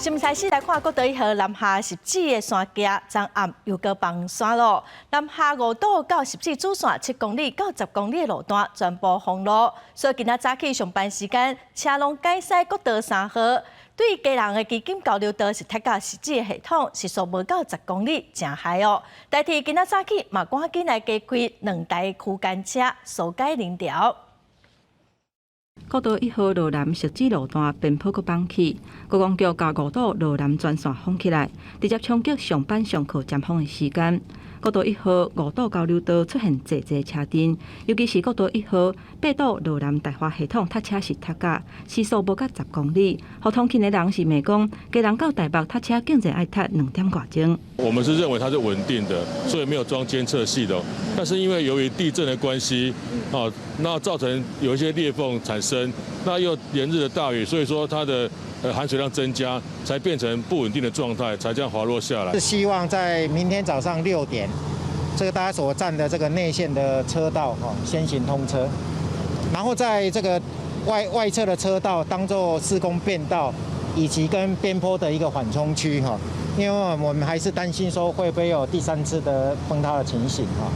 新聞開始來看國道一號南下汐止的山崎，昨暗又閣崩山咯。南下五堵到汐止主線7公里到10公里的路段全部封路，所以今仔早起上班時間車攏改駛國道三號。對基隆的旗津交流道是塞到汐止的系統，時速無夠十公里，誠害哦。台鐵今仔早起嘛趕緊來加開兩台區間車，疏解人潮。國道一號羅南汐止路段邊坡閣崩去，國光局共五堵羅南全線封起來，直接衝擊上班上課尖峰的時間。國道一號五堵交流道出現濟濟車陣，尤其是國道一號八堵羅南大華系統塞車是塞甲時速無到十公里，予通勤的人是罵講，基隆到台北塞車竟然愛塞兩點外鐘。我們是認為它是穩定的，所以沒有裝監測系統。但是因為由於地震的關係，啊，那造成有一些裂縫產生，那又連日的大雨，所以說它的含水量增加，才變成不穩定的狀態，才這樣滑落下來。是希望在明天早上6點，這個大家所站的這個內線的車道哈先行通車，然後在這個外側的車道當做施工便道，以及跟邊坡的一個緩衝區哈，因為我們還是擔心說會不會有第三次的崩塌的情形哈。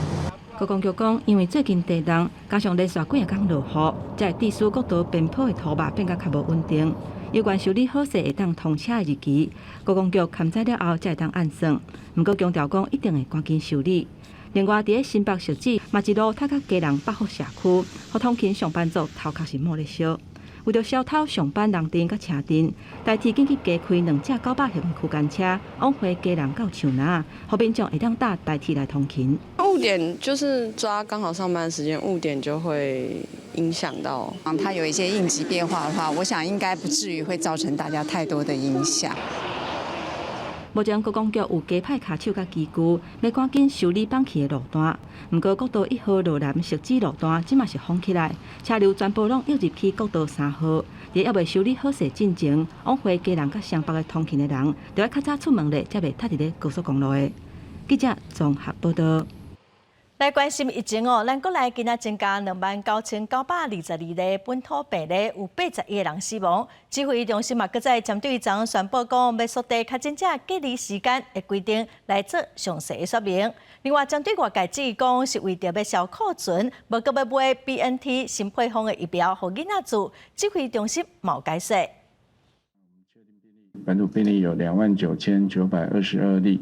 國光局講，因為最近地動，加上連續幾仔工落雨，才會致使國道邊坡的土壆變甲較無穩定。有關修理好勢會當通車的日期，國光局勘知了後才會當按算。毋過強調講，一定會趕緊修理。另外，佇咧新北汐止嘛一路塞到基隆北福社區，予通勤上班族頭殼是冒咧燒。為著消除上班人陣佮車陣，台鐵緊急加開兩隻900型區間車，往回基隆到樹林，予民眾會當搭台鐵來通勤。誤點就是抓剛好上班時間，誤點就會影響到。它有一些應急變化的話，我想應該不至於會造成大家太多的影響。目前國光局有加派跤手佮機具，欲趕緊修理崩去的路段。毋過國道一號羅南汐止路段，這馬是封起來，車流全部攏湧入去國道三號。佇猶未修理好勢進前，往回基隆佮雙北的通勤的人，著愛較早出門咧，才袂塞佇咧高速公路的。記者綜合報道。來關心疫情哦，咱國內今仔增加29,922例本土病例，有81個人死亡。指揮中心嘛，閣再針對昨宣布講，欲縮短確診者隔離時間的規定來做詳細的說明。另外，針對外界質疑講是為著欲銷庫存，無閣欲買 BNT 新配方的疫苗，予囡仔注，指揮中心嘛有解釋。本土病例有29,922例。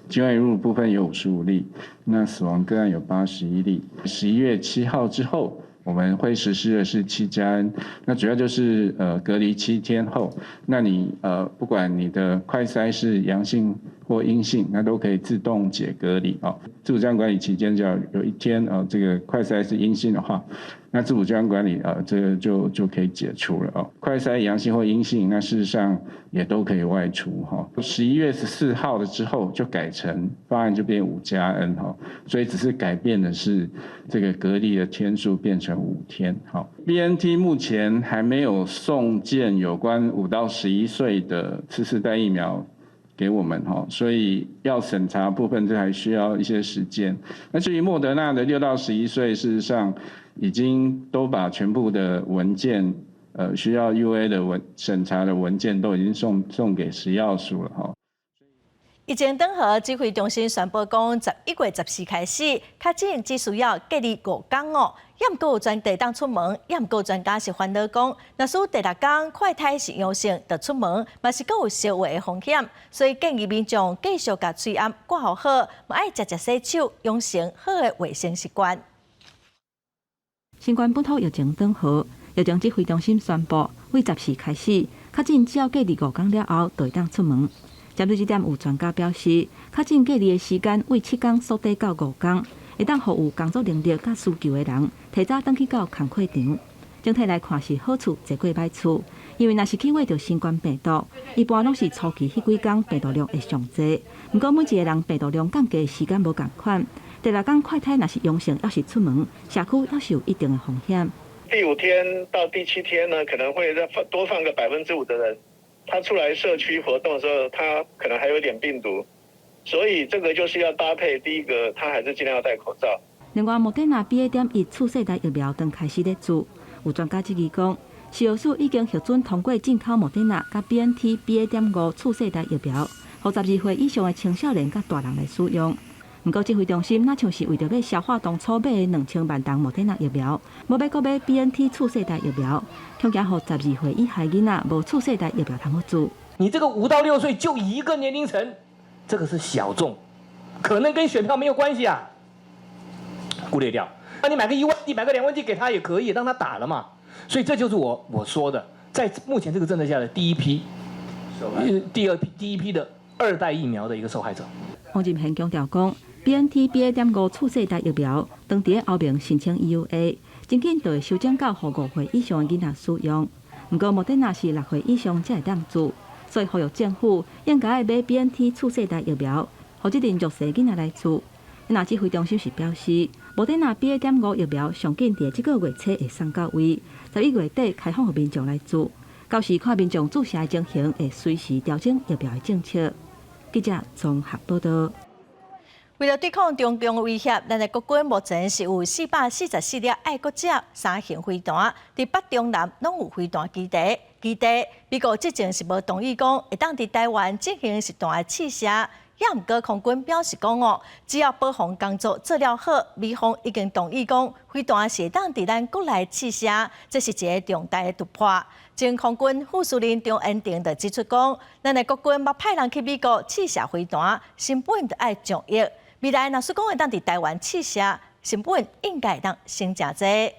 境外移入部分有55例，那死亡個案有81例。11月7號之後，我們會實施的是7+N，那主要就是隔離7天後，那你不管你的快篩是陽性或陰性，那都可以自動解隔離哦。自主健康管理期間，只要有一天這個快篩是陰性的話，那自主健康管理這個就可以解除了哦。快篩陽性或陰性，那事實上也都可以外出哈。11月14號了之後，就改成方案就變5+N 哈，所以只是改變的是這個隔離的天數變成5天。好，BNT 目前還沒有送件有關5到11歲的次世代疫苗給我們哈，所以要審查部分這還需要一些時間。那至於莫德納的6到11歲，事實上已經都把全部的文件，需要 EUA 的文審查的文件都已經送給食藥署了哈。疫情轉好，指揮中心宣布講，11月14開始，確診只需要隔離5天哦。也毋過有專家當出門，也毋過專家是煩惱講，若使第六天快篩是陽性，就出門，嘛是閣有相話的風險，所以建議民眾繼續共喙罨掛好好，嘛愛常常洗手，養成好的衛生習慣。新冠本土疫情轉好，疫情指揮中心宣布，對14開始，確診只要隔離五天了後，就會當出門。針對這點，有專家表示，確診隔離的時間對7天縮短到五天，會當予有工作能力佮需求的人提早轉去到工課場。整體來看是好處濟過歹處，因為若是去染著新冠病毒，一般攏是初期彼幾工病毒量會上濟。毋過每一個人病毒量降低的時間無仝款，第六天快篩若是陽性，猶是出門，社區猶是有一定的風險。第五天到第七天呢，可能會再放多放個5%的人，他出來社區活動的時候，他可能還有點病毒，所以這個就是要搭配。第一個，他還是盡量要戴口罩。另外，莫德納 BA.1次世代疫苗剛開始咧注，有專家質疑講，食藥署已經核准通過進口莫德納佮 BNT BA.5次世代疫苗，予12歲以上的青少年佮大人來使用。毋過指揮中心若像是為著欲消化當初買的2000萬筒莫德納疫苗，無欲閣買 BNT 次世代疫苗，恐驚予12歲以下囡仔無次世代疫苗通好注。你這個5到6歲就一個年齡層，這個是小眾，可能跟選票沒有關係啊，忽略掉。那你買個1萬劑，買個2萬劑給他也可以，讓他打了嘛。所以這就是我說的，在目前這個政策下的第一批、第二批、第一批的二代疫苗的一個受害者。黃仁賢強調講，BNT BA.5次世代疫苗，當佇歐盟申請 EUA，真緊就會修正到予5歲以上的囡仔使用。毋過莫德納是6歲以上才會當注，所以呼籲政府應該愛買 BNT 次世代疫苗，予這陣弱勢囡仔來注。那指揮中心是表示，莫德納 BA.5疫苗上緊佇這個月初會送到位，11月底開放予民眾來注，到時看民眾注射的情形，會隨時調整疫苗的政策。記者綜合報道。為了對抗中共威脅，咱的國軍目前是有444粒愛國者三型飛彈，佇北中南攏有飛彈基地。基地美國之前是無同意講會當佇台灣進行實彈的試射，也毋過空軍表示講哦，只要保防工作做了好，美方已經同意講飛彈是會當佇咱國內試射，這是一個重大的突破。前空軍副司令張延廷就指出講，咱的國軍欲派人去美國試射飛彈，成本著愛上億。未來若是講會當佇台灣試射，成本應該會當省誠濟。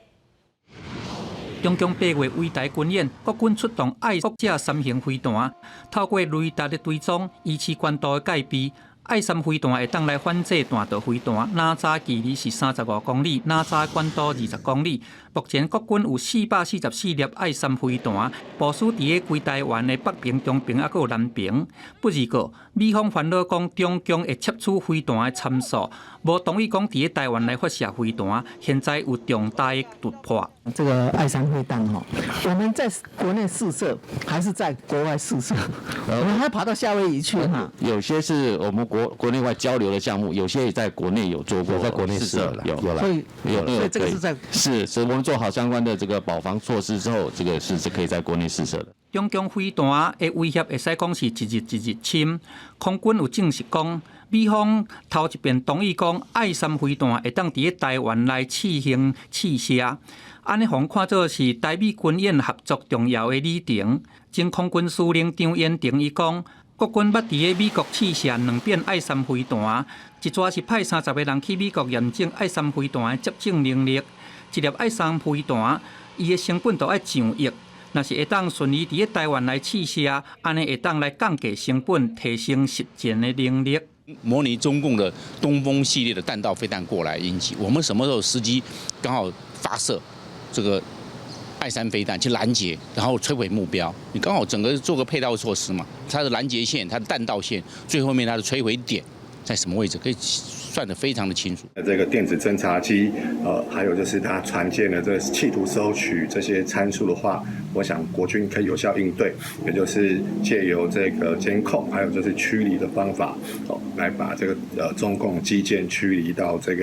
中共八月圍台軍演，國軍出動愛國者三型飛彈，透過雷達的追蹤、儀器關度的戒備，愛三飛彈會當來反制彈道飛彈，哪吒距離是35公里，哪吒管道20公里。目前國軍有444粒愛三飛彈，部署佇咧規台灣的北爿、中爿，猶閣有南爿。不過，美方煩惱講中共會竊取飛彈的參數，無同意講佇咧台灣來發射飛彈。現在有重大的突破。這個愛三飛彈吼，我們在國內試射，還是在國外試射？我們還跑到夏威夷去哈？有些是我們國內外交流的項目，有些也在國內有做過，在國內試射了，有有了，所以有，所以這個是在是，我們做好相關的這個保防措施之後，這個是可以在國內試射的。中共飛彈的威脅會使講是一日一日深。空軍有證實講，美方頭一遍同意講，愛三飛彈會當佇咧台灣來試行試射，按呢予人看做是台美軍演合作重要的里程。前空軍司令張延廷伊講，國軍捌佇咧美國試射兩遍愛三飛彈，一逝是派30個人去美國驗證愛三飛彈的接種能力，一粒愛三飛彈，伊的成本都愛上億。若是會當順利佇咧台灣來試射，按呢會當來降低成本，提升實戰的能力。模擬中共的東風系列的彈道飛彈過來引起，我們什麼時候時機剛好發射這個愛三飛彈去攔截，然後摧毀目標，你剛好整個做個配套措施嘛，它的攔截線、它的彈道線，最後面它的摧毀點在什麼位置，可以算得非常的清楚。這個電子偵察機，還有就是它船艦的這個企圖收取這些參數的話，我想國軍可以有效應對，也就是借由這個監控，還有就是驅離的方法，哦，來把這個中共機艦驅離到這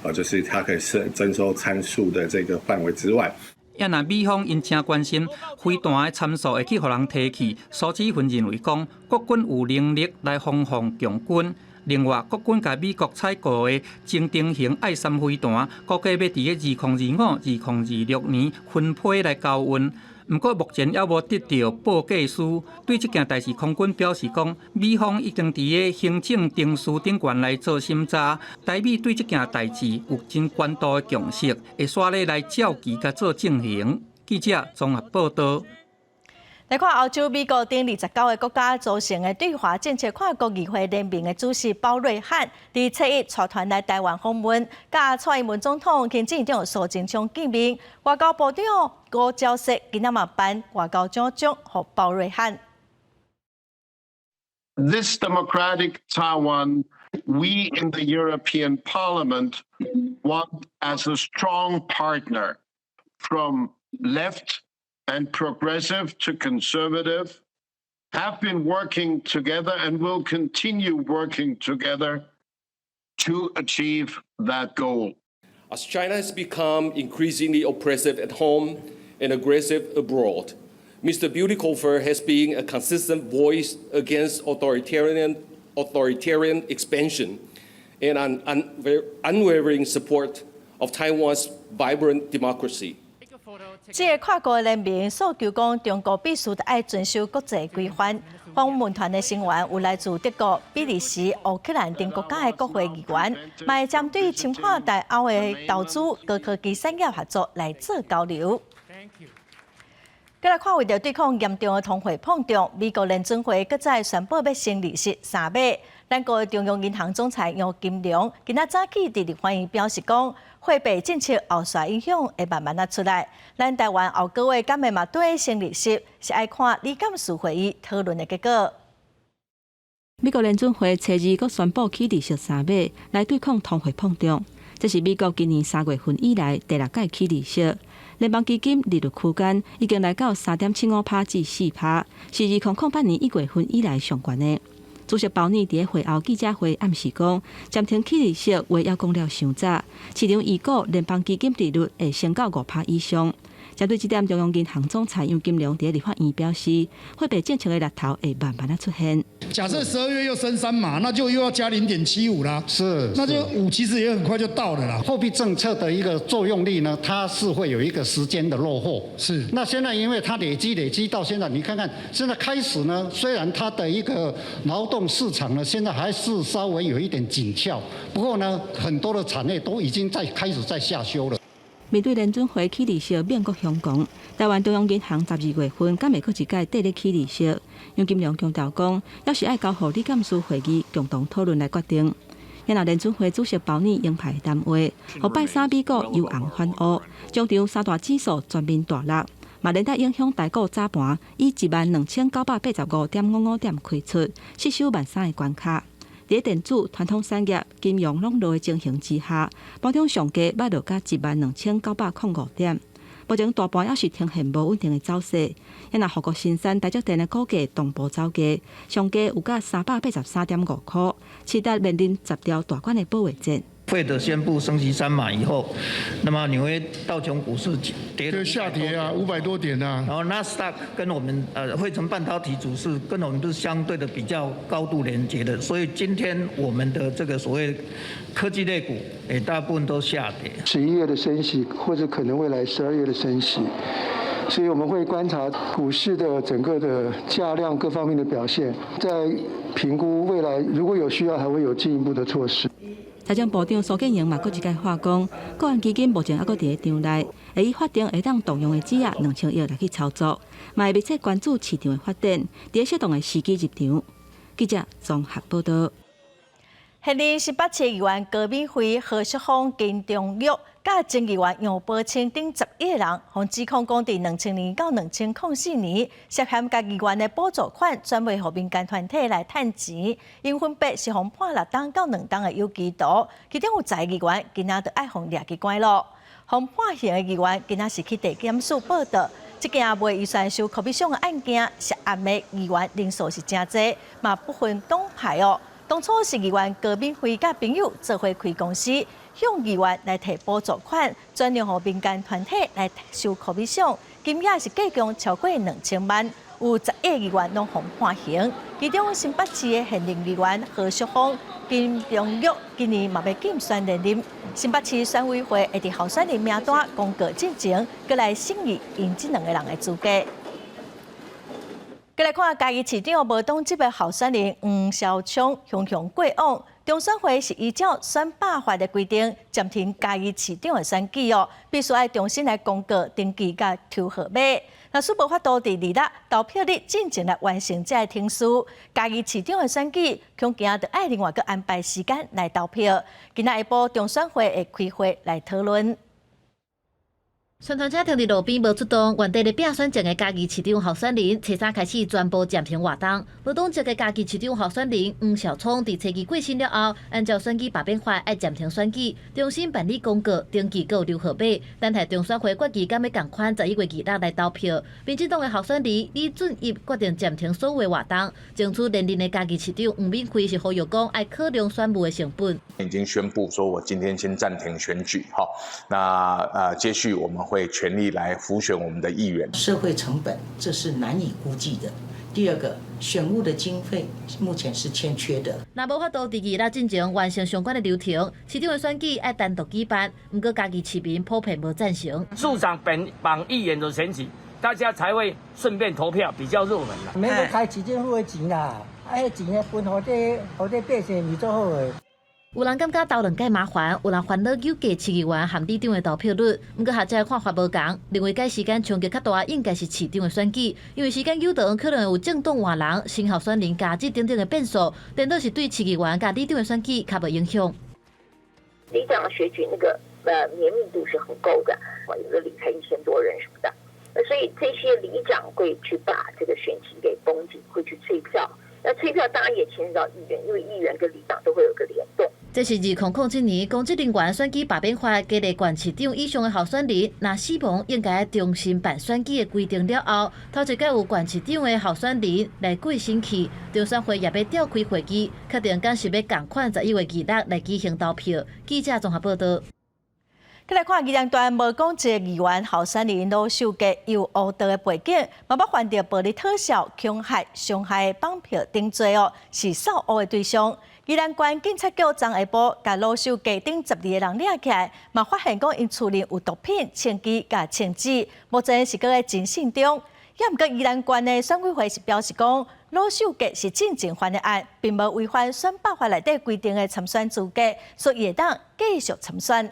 個就是它可以徵收參數的這個範圍之外。也若美方𪜶誠關心飛彈的參數會去予人提去，蘇治芬認為講，國軍有能力來防範共軍。另外，國軍共美國採購的精定型愛三飛彈，估計欲佇咧2025、2026年分批來交運。毋過目前猶無得到報價書。對這件代誌，空軍表示講，美方已經佇咧行政程序頂懸來做審查。台美對這件代誌有真懸度的共識，會煞咧來照期共做進行。記者綜合報道。來看歐洲、美國等29個國家組成的對華政策跨國議會聯盟的主席包瑞漢，佇初一帶團來台灣訪問，佮蔡英文總統、行政院長蘇貞昌見面。外交部長吳釗燮今仔嘛頒外交獎章予包瑞漢。 This democratic Taiwan, we in the European Parliament want as a strong partner from left and progressive to conservative, have been working together and will continue working together to achieve that goal. As China has become increasingly oppressive at home and aggressive abroad. Mr. Bütikofer has been a consistent voice against authoritarian expansion and an unwavering support of Taiwan's vibrant democracy. 這个跨國聯盟訴求講，中國必須愛遵守國際規範。訪問團的成員有來自德國、比利時、烏克蘭等國家的國會議員，嘛會針對深化台歐的投資、高科技產業合作來做交流。閣來看，為著對抗嚴重的通貨膨脹，美國聯準會閣再宣布欲升利息3碼。咱國中央銀行總裁楊金龍今仔早起佇立法院表示講，貨幣政策後續影響會慢慢仔出來。咱台灣後個月敢會嘛對升利息，是愛看理監事會議討論的結果。美國聯準會初二閣宣布起利息三碼來對抗通貨膨脹，這是美國今年3月份以來第六擺起利息。聯邦基金利率區間已經來到3.75%至4%，是2008年1月份以來上懸的。主席鮑爾佇會後記者會暗示講，暫停起利息話猶講了傷早，市場預估聯邦基金利率會升到5%以上。針對這點，中央銀行總裁楊金龍佇立法院表示，貨幣政策的力頭會慢慢仔出現。假設12月又升3碼，那就又要加0.75啦。那就5其實也很快就到了啦。貨幣政策的一個作用力呢，它是會有一個時間的落後。那現在因為它累積累積到現在，你看看現在開始呢，雖然它的一個勞動市場呢，現在還是稍微有一點緊俏，不過呢，很多的產業都已經在開始在下修了。面對聯準會起利息變國香港，台灣中央銀行12月份敢會閣一擺綴咧起利息？楊金龍強調講，猶是愛交予理監事會議共同討論來決定。然後聯準會主席鮑爾鷹派談話，予拜三美股由紅翻烏，終場三大指數全面大落，嘛連帶影響台股早盤以12,985.55點開出，失守萬三的關卡。佇電子、傳統產業、金融攏落的情形之下，盤中上低捌落到12,905點。目前大盤猶是呈現無穩定的走勢。若護國神山台積電的股價同步走低，上低有到383.5塊，市值面臨10條大關的保衛戰。費德宣布升息3碼以後，那麼紐約道瓊股市跌就下跌啊，500多點啊。然後納斯達克跟我們費城半導體指數跟我們都是相對的比較高度連結的，所以今天我們的這個所謂科技類股，誒大部分都下跌。11月的升息，或者可能未來12月的升息，所以我們會觀察股市的整個的價量各方面的表現，再評估未來如果有需要，還會有進一步的措施。財政部長蘇建榮嘛，閣一擺話講，國安基金目前猶閣佇咧場內，會以法定會當動用的資額2000億來去操作，嘛會密切關注市場的發展，佇適當的時機入場。記者綜合報道。現任新北市議員高敏慧、何淑芳、金中玉、佮前議員楊寶清等11個人，予指控講佇2000年到2004年，涉嫌共議員的補助款轉賣予民間團體來趁錢，𪜶分別是予判6冬到2冬的有期徒，其中有十個議員今仔就愛予掠去關囉。予判刑的議員今仔是去地檢署報到，這件賣預算收科比賞的案件，涉案的議員人數是誠濟，嘛不分黨派哦。當初是議員高敏慧佮朋友做伙開公司，向議員來提補助款，轉讓予民間團體來收科比賞，金額是計共超過2000萬，有11個議員攏予判刑，其中新北市的現任議員何淑芳、金中玉今年嘛欲競選連任。新北市選委會會佇候選人名單公告進前，閣來審議𪜶這兩個人的資格。閣來看嘉義市長無黨籍的候選人黃紹昌雄雄過往，中選會是依照選罷法的規定暫停嘉義市長的選舉哦，必須愛重新來公告登記佮抽號碼。若是無法度佇二六投票日進前來完成這个程序，嘉義市長的選舉恐驚著愛另外閣安排時間來投票。今仔下晡中選會會開會來討論。宣傳車停佇路邊無出動，原地咧拼選戰的嘉義市長候選人，初三開始全部暫停活動。無黨籍的嘉義市長候選人黃紹聰，佇初二過身了後，按照選舉罷免法愛暫停選舉，重新辦理公告登記閣留號碼，等待中選會決議敢欲仝款11月26來投票。民進黨的候選人李俊逸決定暫停所有活動，爭取連任的嘉義市長黃敏惠是呼籲講愛考量選務的成本。已經宣布說，我今天先暫停選舉，哈，那接續我們會全力來輔選我們的議員。社會成本這是難以估計的。第二個，選務的經費目前是欠缺的。若無法度佇二六進前完成相關的流程，市長的選舉愛單獨舉辦。毋過嘉義市民普遍無贊成。市長本綁議員的選舉，大家才會順便投票，比較熱門啦。免閣開市政府的錢啦，啊，彼錢分予這，予這百姓是做好的。有人感覺投兩擺麻煩，有人煩惱糾結市議員和里長的投票率。毋過學者看法無仝，認為該時間衝擊較大，應該是市長的選舉，因為時間久長，可能有政黨換人、新候選人加入等等的變數，顛倒是對市議員佮里長的選舉較無影響。里長的選舉那個綿密度是很夠的，有的里才1000多人什麼的，所以這些里長會去把這個選情給繃緊，會去催票。那催票當然也牽涉到議員，因為議員跟里長都會有個聯動。這是2007年公職人員選舉罷免法，加列縣市長以上的候選人，若死亡應該重新辦選舉的規定了後，頭一擺有縣市長的候選人來過身去，中選會也欲調開會議，確定敢是欲仝款11月26來舉行投票。記者綜合報導。來看宜蘭縣無黨籍議員候選人盧秀杰有烏道的背景，嘛捌犯著暴力討數、恐嚇、傷害、綁票等罪哦，是掃烏的對象。宜蘭縣警察局昨下晡共盧秀杰等12个人掠起來，嘛發現講𪜶厝內有毒品、槍支佮槍支，目前是閣咧偵訊中。也毋過宜蘭縣的選委會是表示講，盧秀杰是進前犯的案，並無違反選罷法內底規定的參選資格，所以會當繼續參選。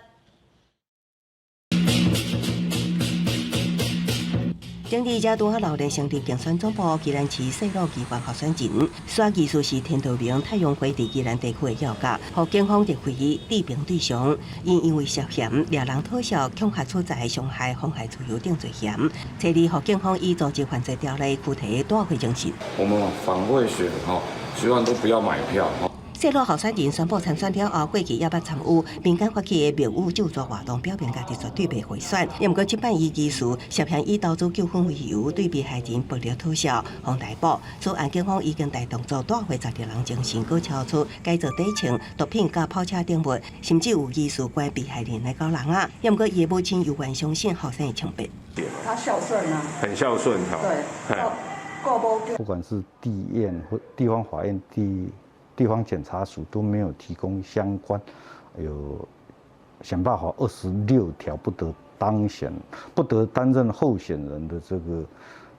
政治才拄仔鬧熱成立競選總部，宜蘭市細路議員候選人，選技術是天道盟太陽花佇宜蘭地區的要角，予警方認為致命對象，𪜶因為涉嫌掠人討數、恐嚇取財、傷害、妨害自由等罪嫌，初二予警方以組織犯罪條例拘提帶回偵訊。我們反賄選吼，希望都不要買票。細路候選人宣布參選了後，過去也捌參與民間發起的廟宇咒詛活動，表明家己絕對袂賄選。也毋過，這擺伊疑似涉嫌以投資糾紛為由，對被害人暴力討數、予逮捕。此案警方已經帶動作帶回12人偵訊，閣查出改造底槍、毒品佮跑車等物，甚至有疑似關被害人的狗人仔。也毋過，伊的母親猶原相信後生的清白。他孝順啊，很孝順哈。對，不管是地院或地方法院地方檢察署都沒有提供相關有選罷法26條不得當選、不得擔任候選人的這個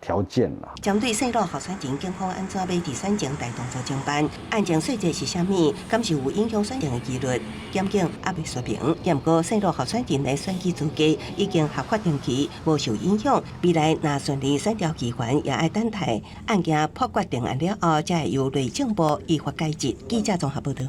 條件啦。針對細路候選人，警方按怎欲佇選前大動作偵辦？案情細節是啥物？敢是有影響選情的疑慮？檢警猶未說明。毋過細路候選人的選舉資格已經合法登記，無受影響。未來若順利選著議員，也愛等待案件破決定案了後，才會由內政部依法解職。記者綜合報導。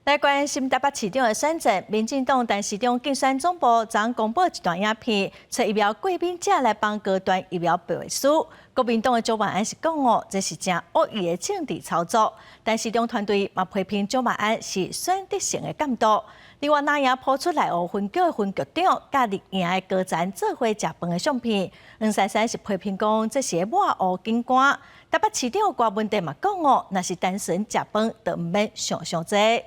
來關心台北市長的選戰，民進黨陳時中競選總部昨公布一段影片，揣疫苗過敏者來幫高端疫苗背書。國民黨的蔣萬安是講哦，這是誠惡意的政治操作。陳時中團隊嘛批評蔣萬安是選擇性的監督。另外，藍營拋出內湖分局的分局長佮綠營的高層做伙食飯的相片，黃珊珊是批評講這是抹烏警官。台北市長柯文哲嘛講哦，若是單純食飯，就毋免想傷濟。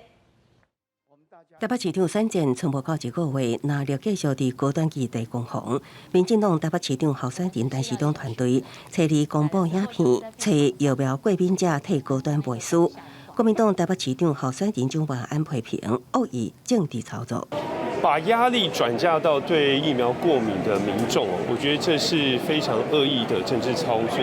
台北市長選戰賰無夠一個月，藍綠繼續佇高端議題攻防。民進黨台北市長候選人陳時中團隊，初二公布影片，揣疫苗過敏者替高端背書。國民黨台北市長候選人蔣萬安批評惡意政治操作，把壓力轉嫁到對疫苗過敏的民眾，我覺得這是非常惡意的政治操作，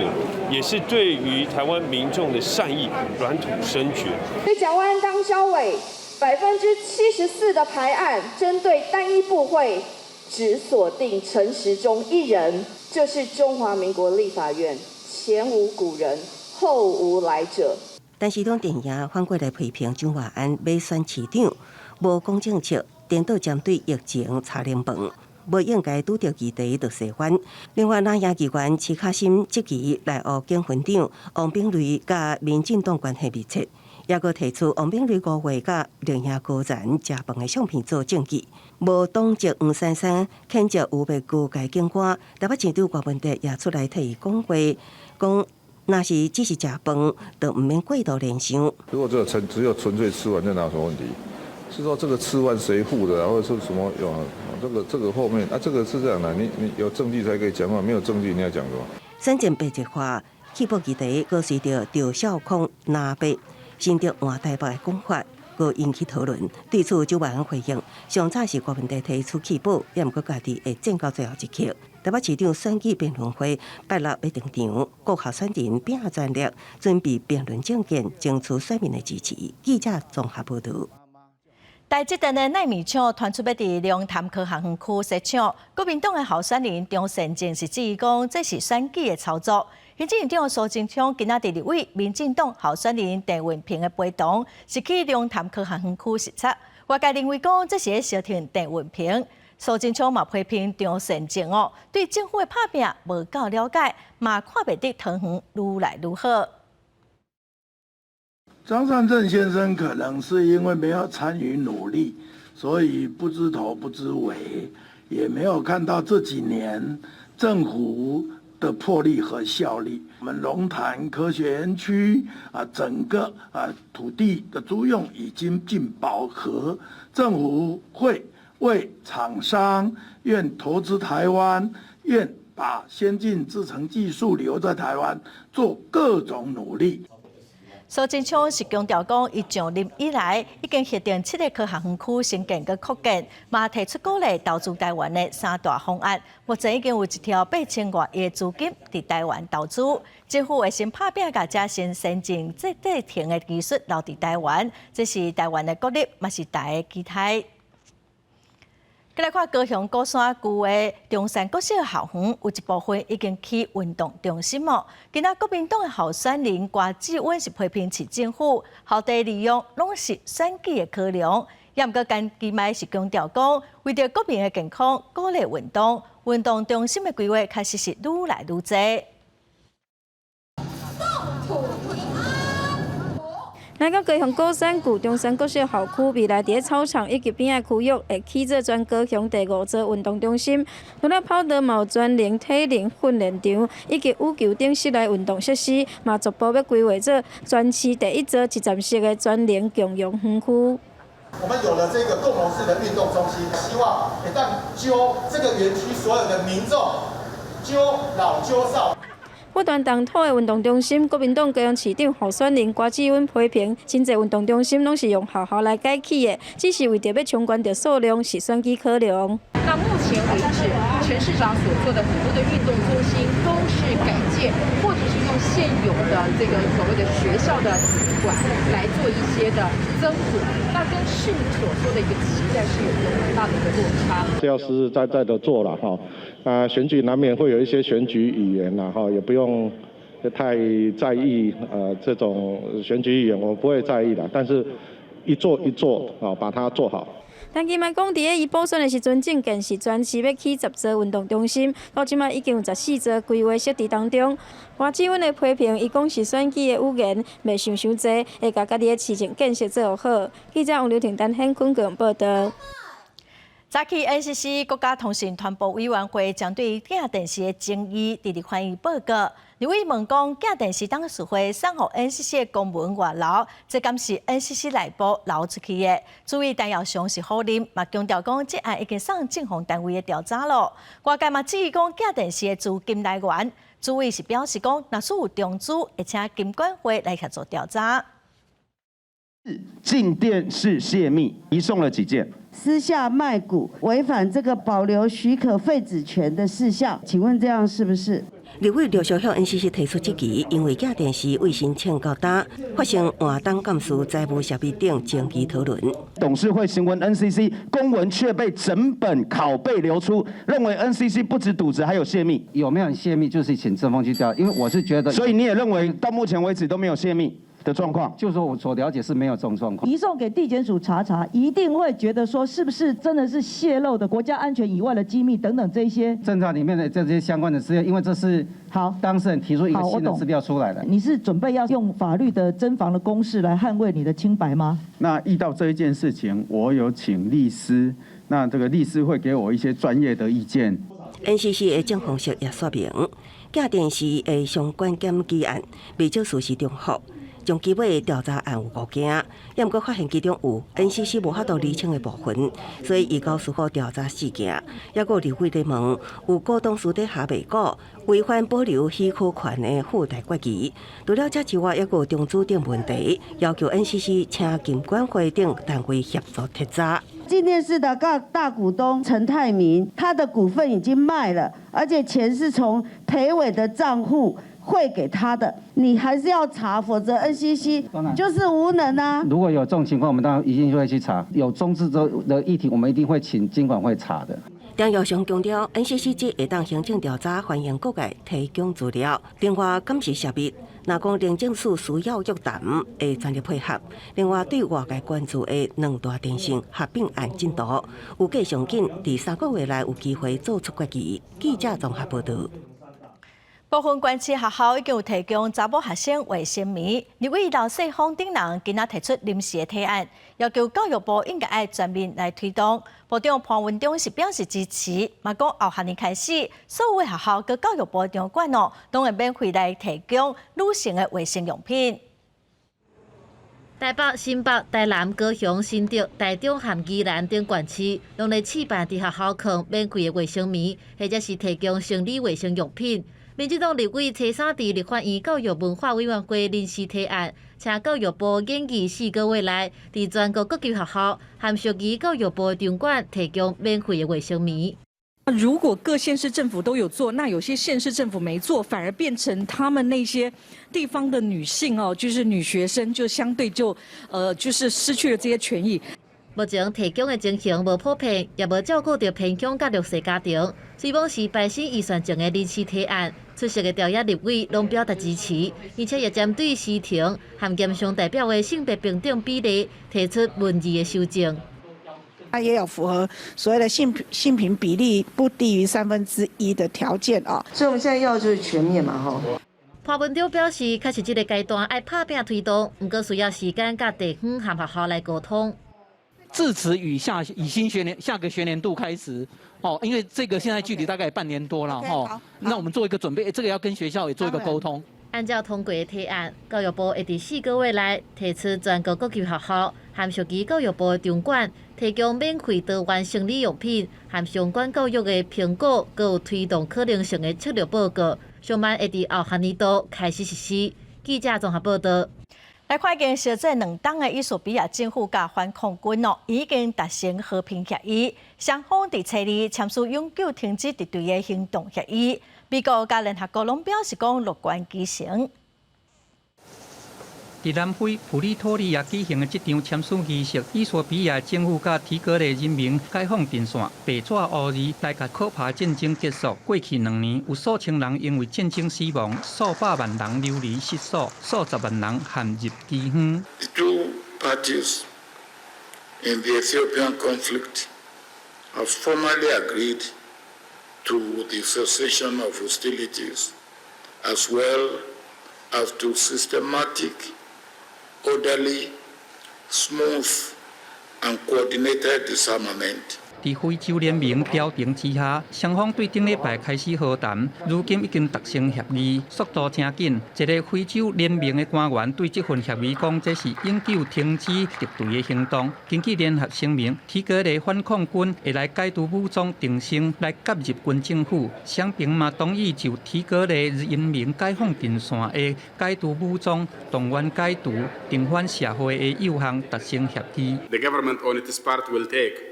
也是對於台灣民眾的善意軟土深掘。對蔣萬安當蕭委。74%的排案針對單一部會，只鎖定陳時中一人，這是中華民國立法院前無古人後無來者。陳時中陣營反過來批評蔣萬安欲選市長，無講政策，顛倒針對疫情炒冷飯，無應該拄著議題就洗翻。另外，藍營議員徐巧芯質疑內湖警分長王炳瑞佮民進黨關係密切。也閣提出王炳瑞五月佮綠營高層食飯的相片做證據，無黨籍黃珊珊譴責污衊高階警官，台北市長柯文哲也出來替伊講話，講若是只是食飯，就毋免過度聯想。如果只有純粹吃完，那哪有什麼問題？是說這個吃完誰付的，或者是什麼有？這個後面啊，這個是這樣的，你有證據才可以講話，沒有證據你要講什麼？選戰白熱化，棄保議題閣隨著趙少康藍白新竹換台北的講法，閣引起討論。對此，蔣萬安回應：上早是郭文帝提出棄保，也毋過家己會戰到最後一刻。台北市長選舉辯論會拜六欲登場，各候選人拼全力準備辯論政見，爭取選民的支持。記者綜合報導。台積電的奈米廠傳出欲佇龍潭科學園區設廠，國民黨的候選人張善政是質疑講，這是選舉的操作。行政院長蘇貞昌今仔日佇立委民進黨候選人鄭運鵬的陪同，是去龍潭科學園區視察。外界認為講，這是咧相挺鄭運鵬。蘇貞昌嘛批評張善政哦，對政府的拍拚無夠了解，嘛看袂得桃園愈來愈好。張善政先生可能是因為沒有參與努力，所以不知頭不知尾，也沒有看到這幾年政府的魄力和效力。我們龍潭科學園區啊，整個啊土地的租用已經近飽和，政府會為廠商願投資台灣，願把先進製程技術留在台灣，做各種努力。蘇貞昌是強調講，伊上任以來已經核定七个科學園區新建佮擴建，嘛提出鼓勵投資台灣的三大方案。目前已經有一兆八千外億的資金佇台灣投資，政府會先拍拚共遮先進製程的技術留佇台灣，這是台灣的國力，嘛是大家期待。閣來看高雄鼓山區的中山國小校園，有一部分已經起運動中心哦。今仔國民黨的候選人郭志溫是批評市政府校地利用攏是選舉的考量，也毋過甘其邁是強調講，為著國民的健康，鼓勵運動，運動中心的規劃確實是愈來愈濟。動土平安。來到高雄鼓山區中山國小校區，未來佇咧操場以及邊仔區域會起做全高雄第五座運動中心。除了跑道嘛有專能體能訓練場，以及羽球等室內運動設施，嘛逐步欲規劃做全市第一座一站式的全能共融園區。我們有了這個共融式的運動中心，希望會當揪這個園區所有的民眾，揪老揪少。不斷動土的運動中心，國民黨高雄市長候選人郭志溫批評，真濟運動中心攏是用學校來改起的，只是為著欲衝懸著數量，是選舉考量。那目前為止，陳市長所做的很多的運動中心都是改建，或者是用現有的這個所謂的學校的體育館來做一些的增補，那跟市民所說的一個期待是有一個很大的一個落差。是要實實在在的做了哈，啊，選舉難免會有一些選舉語言啦哈，也不用太在意這種選舉語言，我不會在意的，但是一做一做啊，把它做好。陳其邁講，佇咧伊補選的時陣，政見是全市欲起十座運動中心，到這擺已經有14座規劃設置當中。郭志溫的批評，伊講是選舉的語言，袂想傷濟，會共家己的市政建設做好。記者王劉婷、陳顯坤報導。早起 NCC 國家通訊傳播委員會針對鏡電視的爭議，佇立法院報告。立委問講，鏡電視董事會送予 NCC 的公文外流，這敢是 NCC 內部流出去的？主委陳耀祥是否認，嘛強調講，這案已經送政風單位的調查咯。外界嘛質疑講，鏡電視的資金來源，主委是表示講，若是有中資，會請金管會來協助調查。鏡電視洩密，移送了幾件？私下賣股，違反這個保留許可廢止權的事項，請問這樣是不是？立委陸續向 NCC 提出質疑，因為鏡電視未申請交單，發生換董監事、財務設備等爭議討論。董事會詢問 NCC 公文卻被整本拷貝流出，認為 NCC 不止瀆職，還有洩密。有沒有洩密？就是請政風去調，因為我是覺得。所以你也認為到目前為止都沒有洩密的狀況？就是說我所了解是沒有這種狀況。移送給地檢署查查，一定會覺得說是不是真的是洩露的國家安全以外的機密等等這些。偵查裡面的這些相關的資料，因為這是好當事人提出一個新的資料出來的。你是準備要用法律的偵防的攻勢來捍衛你的清白嗎？那遇到這一件事情，我有請律師，那這個律師會給我一些專業的意見。 NCC 的政風室也說明，鏡電視的相關檢舉案，袂少事實重複。上基尾調查案有五件，也毋過發現其中有 NCC 無法度釐清的部分，所以移交司法調查四件。抑閣立委咧問，有股東私底下賣股，違反保留許可權的附帶決議。除了這之外，抑閣中資等問題，要求 NCC 請金管會等單位協助徹查。鏡電視的大股東陳泰銘，他的股份已經賣了，而且錢是從裴偉的賬戶匯給他的，你還是要查，否則 NCC 就是無能啊。如果有這種情況，我們當然一定會去查。有中資的議題，我們一定會請金管會查的。張耀祥強調，NCC 只會當行政調查，歡迎各界提供資料。另外，監視設備，若講廉政署需要約談，會全力配合。另外，對外界關注的兩大電信合併案進度，預計上緊佇3個月內有機會做出決議。記者綜合報導。部分縣市學校已經有提供查某學生衛生棉。立委劉世芳等人今仔提出臨時的提案，要求教育部應該愛全面來推動。部長潘文忠是表示支持，嘛講後學年開始，所有的學校佮教育部長管哦，攏會免費來提供女性的衛生用品。台北、新北、台南、高雄、新竹、台中和宜蘭等縣市，攏咧試辦佇學校囥免費的衛生棉，或者是提供生理衛生用品。民進黨立委初三佇立法院教育文化委員會臨時提案，請教育部研議4個月內，佇全國各級學校含屬於教育部長管提供免費的衛生棉。如果各縣市政府都有做，那有些縣市政府沒做，反而變成他們那些地方的女性哦，就是女學生，就相對就就是失去了這些權益。目前提供的情形無普遍，也無照顧著偏鄉佮弱勢家庭。雖罔是排審預算前的臨時提案，出席的朝野立委攏表達支持，而且也針對師承和驗商代表的性別平等比例提出文字的修正。它也有符合所謂的性平比例不低於1/3的條件啊。所以我們現在要就是全面嘛，吼。潘文忠表示，確實這個階段愛拍拚推動，毋過需要時間佮地方和學校來溝通。至遲以下以新學年下個學年度開始，哦，因為這個現在距離大概半年多了，哈，那我們做一個準備，這個要跟學校也做一個溝通。按照通過的提案，教育部會佇4個月內提出全國各級學校含屬於教育部的長管提供免費多元生理用品和相關教育的評估，閣有推動可能性的策略報告，上慢會佇後學年度開始實施。記者綜合報導。來看已經相戰2冬的衣索比亞政府佮反抗軍哦，已經達成和平協議，雙方佇初二簽署永久停止敵對的行動協議。美國佮聯合國攏表示講樂觀其成。佇南非普利托利亞舉行的這場簽署儀式，衣索比亞政府佮提格雷人民解放陣線白紙烏字來共可怕戰爭結束。過去2年，有數千人因為戰爭死亡，數百萬人流離失所，數十萬人陷入饑荒。 The two parties in the Ethiopian conflict have formally agreed to the cessation of hostilities, as well as to systematic, orderly, smooth, and coordinated disarmament. 佇非洲聯盟調停之下，雙方對頂禮拜開始和談，如今已經達成協議，速度誠緊。一个非洲聯盟的官員對這份協議講，這是永久停止敵對的行動。根據聯合聲明，提格雷反抗軍會來解除武裝重新來加入軍政府，雙邊嘛同意就提格雷人民解放陣線的解除武裝、動員解除、重返社會的誘項達成協議。 The government on its part will take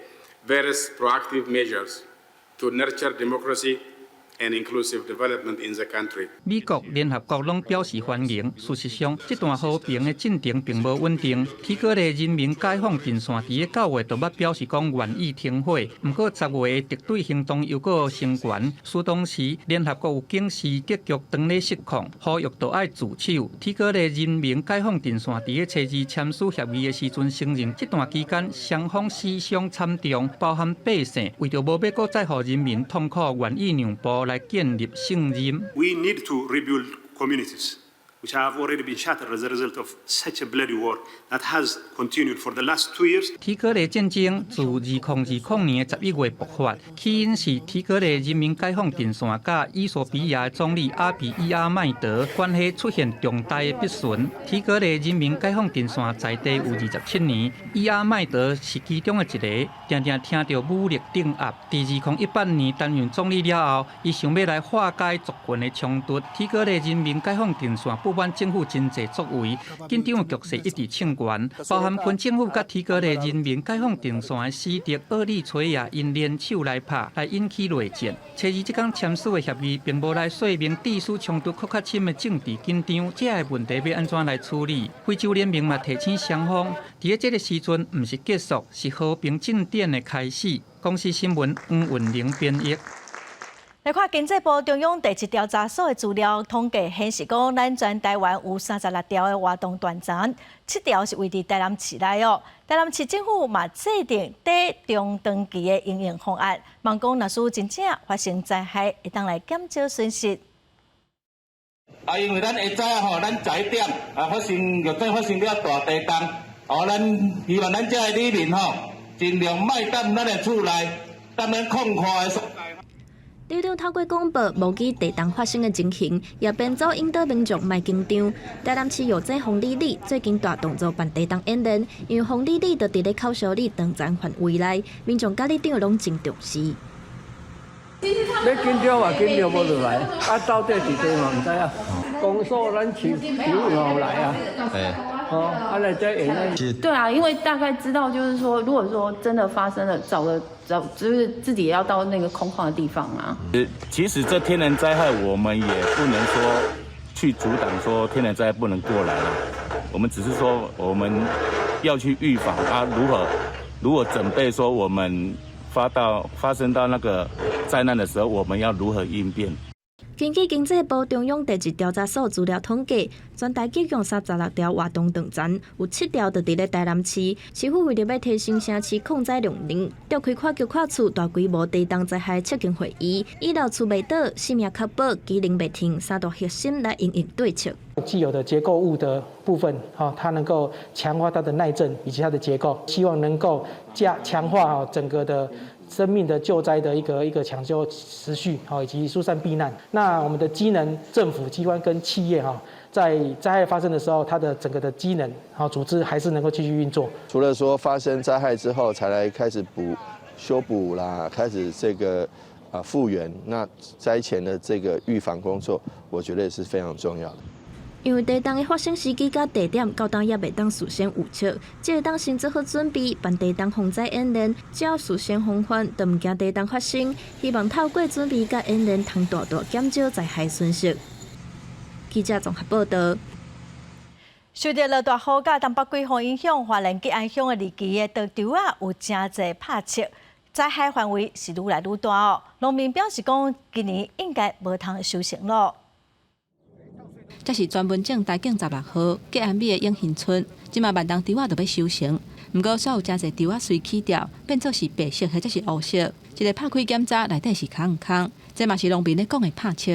various proactive measures to nurture democracy and inclusive development in the country. 美國、聯合國攏表示歡迎。事實上，這段和平的進程並無穩定。提格雷人民解放陣線佇咧9月就捌表示講願意停火，毋過10月的敵對行動又閣升懸。事當時，聯合國有警示格局當咧失控，呼籲著愛自首。提格雷人民解放陣線佇咧初二簽署協議的時陣承認，這段期間雙方死傷慘重，包含百姓，為著無欲閣再予人民痛苦，願意讓步來建立信任。 We need to rebuild communities. which have already been shattered as a result of such a bloody war that has continued for the last 2 years. 提格雷戰爭自2020年11月爆發，起因是提格雷人民解放陣線佮衣索比亞總理阿比伊阿邁德關係出現重大的不順。提格雷人民解放陣線在地有27年，伊阿邁德是其中的一个，定定聽著武力鎮壓。佇2018年擔任總理了後，伊想欲來化解族群的衝突。提格雷人民解放陣線不滿政府真濟作為，緊張的局勢一直升懸，包含軍政府佮提格雷人民解放陣線的死敵厄立垂亞𪜶聯手來拍，來引起內戰。初二這工簽署的協議，並無來說明地區衝突閣較深的政治緊張，這个問題欲按怎來處理？非洲聯盟嘛提醒雙方，佇咧這个時陣，毋是結束，是和平進展的開始。公視新聞黃雲玲編譯。來看經濟部中央地質調查所的資料統計顯示，講咱全台灣有36條的活動斷層，7條是位佇台南市內哦。台南市政府嘛制定短中長期的因應方案，望講若是真正發生災害，會當來減少損失。啊，因為咱會知影吼，咱11點啊發生，玉井發生了大地動，哦，咱希望咱遮的里民吼，盡量莫踮咱的厝內，踮咱空曠的所在。里長透過廣播模擬地動發生的情形，也編組引導民眾莫緊張。台南市玉井豐里里最近大動作辦地動演練，因為豐里里就佇咧口燒里斷層範圍內，民眾佮里長攏真重視。欲緊張嘛緊張無落來，啊到底佇佗嘛毋知影。公所咱市市有來啊，哦，啊來這演練。對啊，因為大概知道，就是說，如果說真的發生了，找個找，就是自己也要到那個空曠的地方啊。其實這天然災害，我們也不能說去阻擋，說天然災害不能過來了。我們只是說我們要去預防啊，如何如果準備說我們發生到那個災難的時候，我們要如何應變？根據經濟部中央地質調查所資料統計，全台一共36條活動斷層，有7條就佇咧台南市。市府為著欲提升城市抗災量能，召開跨局跨處大規模地動災害策應會議，以老厝袂倒、性命較保、機能袂停三大核心來因應對策。既有的結構物的部分，哈，它能夠強化它的耐震以及它的結構，希望能夠加強化整個的生命的救災的一個搶救時序，好，以及疏散避難。那我們的機能，政府機關跟企業哈，在災害發生的時候，它的整個的機能，好，組織還是能夠繼續運作。除了說發生災害之後才來開始補修補啦，開始這個啊復原，那災前的這個預防工作，我覺得也是非常重要的。因為地動的發生時機佮地點，到今猶袂當事先預測，這會當先做好準備，辦地動防災演練，只要事先防範，就毋驚地動發生。希望透過準備佮演練，通大大減少災害損失。記者綜合報道。受著落大雨佮東北季風影響，花蓮吉安鄉的二期的稻埒仔有誠濟拍七，災害範圍是愈來愈大哦。農民表示講，今年應該無通收成囉。這是專門種台景16號吉安里的永興村，這馬萬東稻仔就欲收成，毋過煞有誠濟稻仔隨起掉，變做是白色或者是烏色。一个拍開檢查，內底是空空，這嘛是農民咧講的拍七。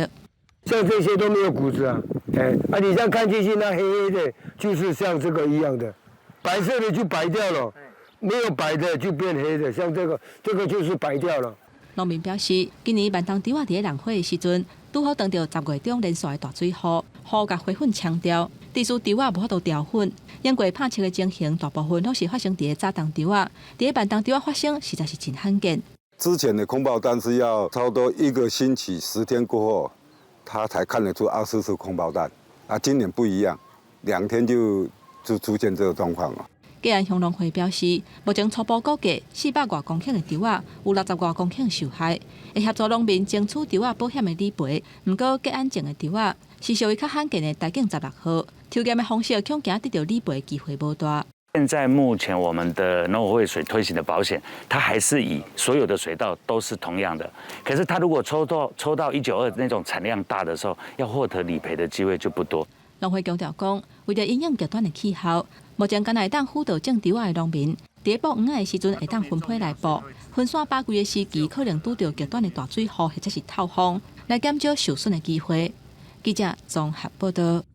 像這些都沒有穀子啊，哎，啊你這樣看進去，那黑黑的，就是像這個一樣的，白色的就白掉了，沒有白的就變黑的，像這個，這個就是白掉了。農民表示，今年萬東稻仔佇咧弄花的時陣，拄好碰著10月中連續的大水雨，雨共花粉沖掉，致使稻仔無法度調粉。因過拍七的情形，大部分攏是發生佇咧早冬稻仔，佇咧晚冬稻仔發生，實在是真罕見。之前的空包彈是要差不多一個星期10天過後，他才看得出24次空包彈。啊，今年不一樣，2天就出現這個狀況了。吉安鄉農會表示，目前初步估計400外公頃的稻仔，有60外公頃受害，會協助農民爭取稻仔保險的理賠。毋過吉安種的稻仔是屬於較罕見的台景16號，抽驗的方式恐驚得著理賠機會無大。現在目前我們的農委會所推行的保險，它還是以所有的水稻都是同樣的。可是，它如果抽到192那種產量大的時候，要獲得理賠的機會就不多。農會強調講，為著因應極端的氣候，目前敢若會當輔導種稻仔的農民，佇咧播黃仔的時陣會當分批來播，分散飽季的時期可能拄著極端的大水雨或者是透風，來減少受損的機會。記者綜合報道。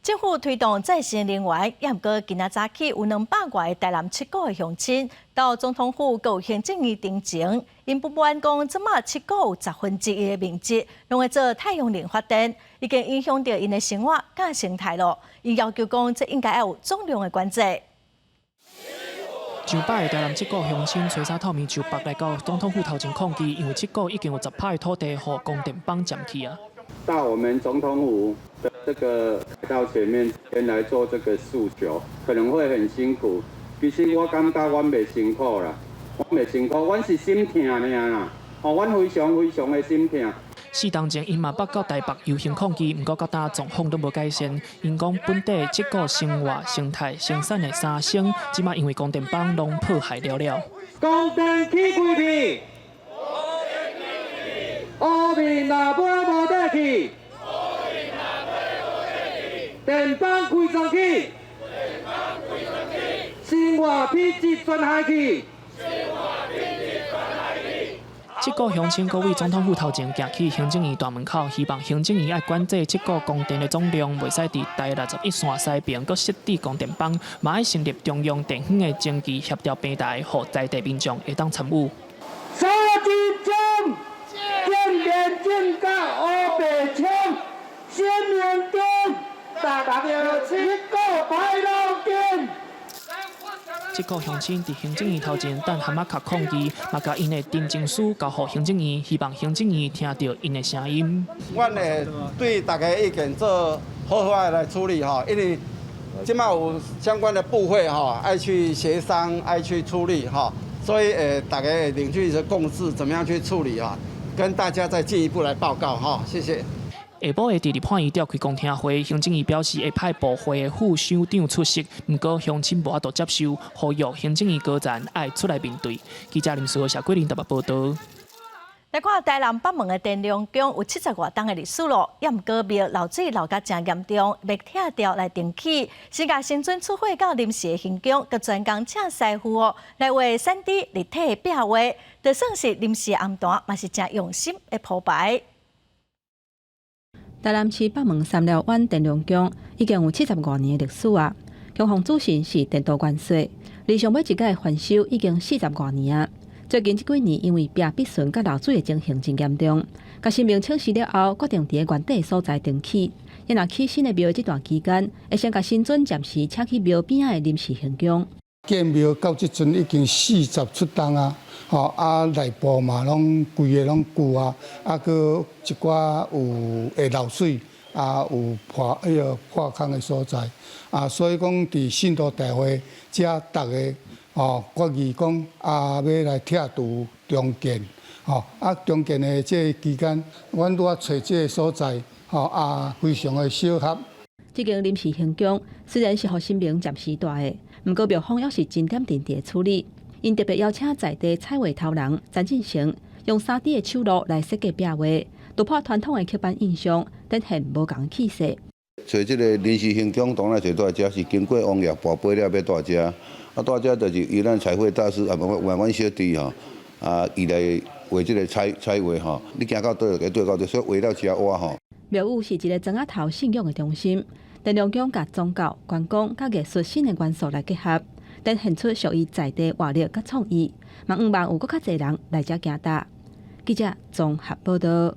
政府推動再生能源，也毋過今仔早起有200外个台南七股的鄉親到總統府閣有行政院陳情，𪜶不滿講，這馬七股有1/10的面積攏會做太陽能發電，已經影響著𪜶的生活佮生態囉。𪜶要求講，這應該愛有總量的管制。上百个台南七股鄉親初三透暝就北來到總統府頭前抗議，因為七股已經有10%的土地予光電板佔去啊。到我們總統府的這個到前面先來做這個訴求，可能會很辛苦。其實我感覺阮袂辛苦啦，阮袂辛苦，阮是心疼爾啦。哦，阮非常非常的心疼。4冬前，𪜶嘛捌到台北遊行抗議，毋過到今狀況都無改善。𪜶講本地七股生活、生態、生產的三生，這馬因為光電板攏破壞了了。光電起規片，烏面若買無得去，電板規層起，生活品質全害去。七股鄉親閣對總統府頭前行去行政院大門口，希望行政院愛管制七股光電的總量，袂使佇台61線西爿閣設置光電板，嘛愛成立中央地方的經濟協調平台，予在地民眾會當參與。蘇貞昌，正面正甲烏白槍，生命中，逐個七股歹腦筋。七股鄉親佇行政院頭前等蛤仔殼抗議，嘛共𪜶的陳情書交予行政院，希望行政院聽著𪜶的聲音。阮會對大家意見做好好的來處理吼，因為這馬有相關的部會吼，愛去協商，愛去處理吼，所以大家會凝聚一個共識，怎麼樣去處理啊？跟大家再進一步來報告哈，謝謝。下晡會佇立法院召開公聽會，行政院表示會派部會的副首長出席，毋過鄉親無法度接受，呼籲行政院高層愛出來面對。記者林思豪、謝桂林台北報導。來看台南北門的電龍宮有70外冬的歷史囉，也毋過廟漏水漏甲誠嚴重，欲拆掉來重起。先共神尊出火到臨時的行宮，閣專工請師傅哦來畫3D 立體的壁畫，就算是臨時的紅毯，嘛是誠用心的鋪排。台南市北門三寮灣電龍宮已經有75外年的歷史啊！供奉主神是電鍍元帥，離上尾一改翻修已經40外年啊！最近這幾年因為壁筆損佮漏水的情形真嚴重，共神明請示了後，決定佇原底所在重起。若起新的廟的這段期間，會先共神尊暫時請去廟邊仔的臨時行宮。建廟到這陣已經47冬啊！吼啊，內部嘛攏規个攏舊啊，啊，閣一寡有會漏水，啊，有破彼个破空的所在，啊，所以講佇信徒大會遮逐个吼決議講啊，欲來拆除重建，吼啊，重建的這個期間，阮拄仔揣這个所在，吼啊，非常的適合。這間臨時行宮雖然是予神明暫時蹛的，毋過廟方猶是真點陣佇處理。𪜶特別邀請在地彩畫頭人陳進成，用3D 的手路來設計壁畫，突破傳統的刻板印象，展現無仝氣勢。揣這个臨時行宮，當然就蹛遮是經過王爺跋杯了，欲蹛遮。啊，蹛遮就是由咱彩繪大師啊，無阮阮小弟吼，啊，伊來畫這个彩畫吼。你行到佗就對到佗，所以畫了誠活吼。廟宇是一个磚仔頭信仰的中心，電龍宮共宗教、觀光佮藝術新的元素來結合。展現出屬於在地活力佮創意，嘛向望有閣較濟人來遮行踏。記者綜合報導。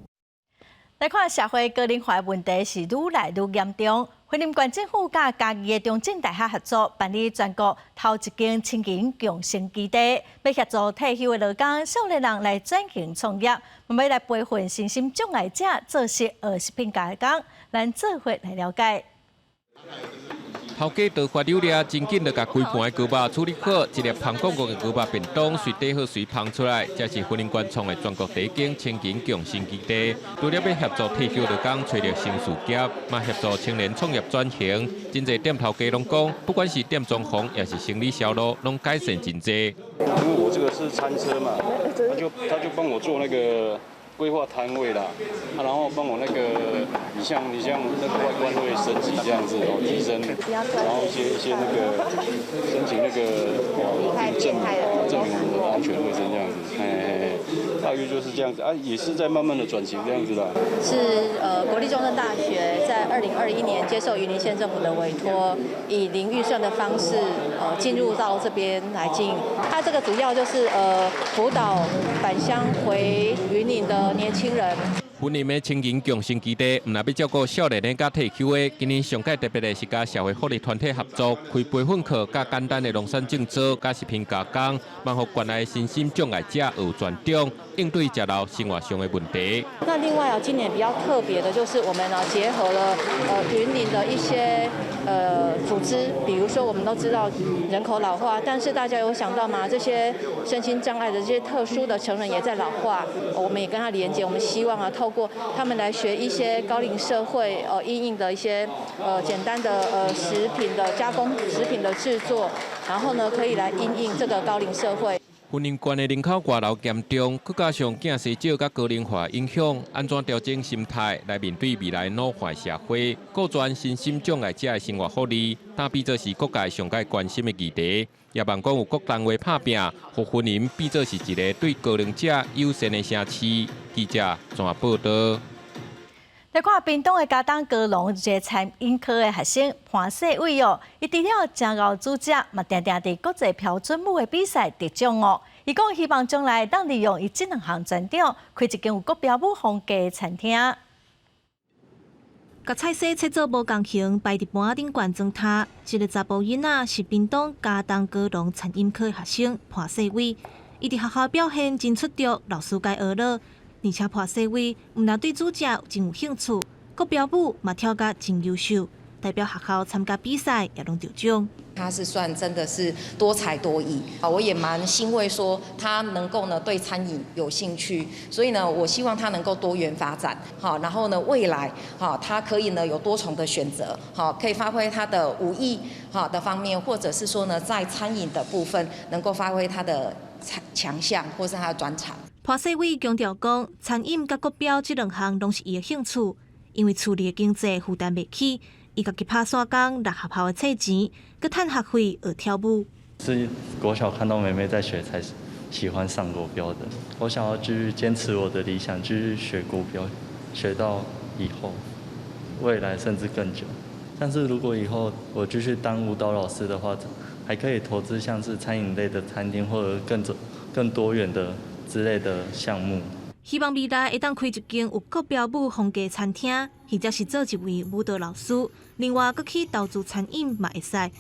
來看社會高齡化問題是愈來愈嚴重。雲林縣政府佮嘉義的中正大學合作，辦理全國頭一間青銀共生基地，欲協助退休的勞工、少年人來轉型創業，嘛欲來培訓身心障礙者做食學食品加工。咱做伙來了解。頭家倒發溜掠，真緊就共規盤的糕肉處理好，一粒芳廣廣的糕肉便當隨底好隨芳出來。這是雲林縣創的全國第一間青銀共生基地，除了欲協助退休勞工揣著新事業，嘛協助青年創業轉型。真濟店頭家攏講，不管是店裝潢，抑是生理銷路，攏改善真濟。因為我這個是餐車嘛，他就幫我做那個規劃攤位啦，啊，然後幫我那個，你像那個外觀會升級這樣子哦，提升，然後一些那個申請那個證明我們的安全衛生這樣子，哎，大約就是這樣子啊，也是在慢慢的轉型這樣子啦。是國立中正大學在2021年接受雲林縣政府的委託，以零預算的方式進入到這邊來經營。它這個主要就是輔導返鄉回雲林的年輕人。雲林的青銀共生基地，毋但欲照顧少年的佮退休的，今年上蓋特別的是佮社會福利團體合作，開培訓課、佮簡單的農產種植、佮食品加工，幫予關愛身心障礙者學專長，應對食老生活上的問題。那另外啊，今年比較特別的就是我們呢結合了雲林的一些組織，比如說我們都知道人口老化，但是大家有想到嗎？這些身心障礙的這些特殊的成人也在老化，我們也跟他連接，我們希望啊透過他們來學一些高齡社會因應的一些簡單的食品的加工、食品的製作，然後呢可以來因應這個高齡社會。雲林縣的人口外流嚴重，閣加上囝生少佮高齡化影響，按怎調整心態來面對未來老化社會，顧全身心障礙者的生活福利，當變做是各界上蓋關心的議題。也望講有各單位拍拚，予雲林變做是一个對高齡者友善的城市。記者綜合報道。來看屏東的佳冬高農一个餐飲科的學生潘世偉哦，伊除了誠𠢕煮食，嘛定定佇國際標準舞的比賽得獎哦。伊講希望將來會當利用伊這兩項專長，開一間有國標舞風格的餐廳。共菜色切做無仝形，擺佇盤仔頂懸裝塔。這个查埔囡仔是屏東佳冬高農餐飲科的學生潘世偉，伊佇學校表現真出眾，老師共伊學了。而且潘世偉毋但對煮食真有興趣，國標舞嘛跳甲真優秀，代表學校參加比賽也攏得獎。他是算真的是多才多藝啊，我也蠻欣慰，說他能夠呢對餐飲有興趣，所以呢，我希望他能夠多元發展，好，然後呢未來，好，他可以呢有多重的選擇，好，可以發揮他的武藝，好的方面，或者是說呢在餐飲的部分能夠發揮他的強項或是他的專長。潘世偉強調講，餐飲佮國標這兩項攏是伊的興趣，因為厝裡的經濟負擔袂起，伊家己拍散工來學校的冊錢，閣趁學費學跳舞。是國小看到妹妹在學，才喜歡上國標的。我想要繼續堅持我的理想，繼續學國標，學到以後，未來甚至更久。但是如果以後我繼續當舞蹈老師的話，還可以投資像是餐飲類的餐廳，或者更多元的之類的項目。希望未來會當開一間有國標舞風格餐廳，或者是做一位舞蹈老師。另外，閣去投資餐飲嘛會使。